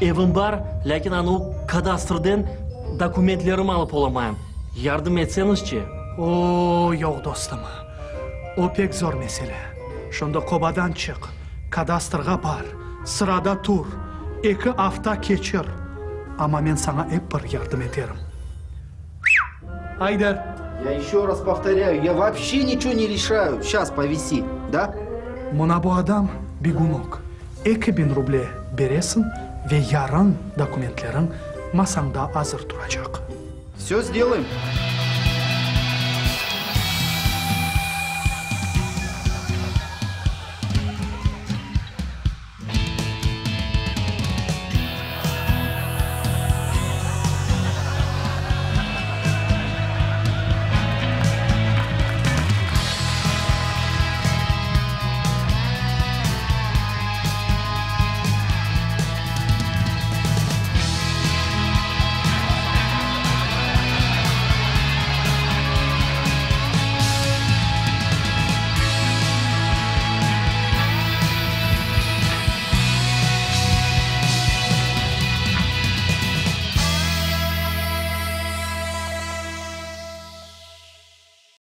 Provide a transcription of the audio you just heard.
Evim bar, lâkin anu kadastrden dokumentlerim alıp olamayım. Yardım etseñizçi? O, yoq, dostum. O pek zor mesele. Şimdi qobadan çıq, kadastrğa bar, sırada tur, eki afta keçir. Amma men saña ep bir yardım eterim. Ayder! Я еще раз повторяю, я вообще ничего не решаю. Щас повиси, да? Mına bu adam, begunok. 2000 ruble beresiñ ve yarın dokumentleriñ masañda azır turacaq. Все сделаем.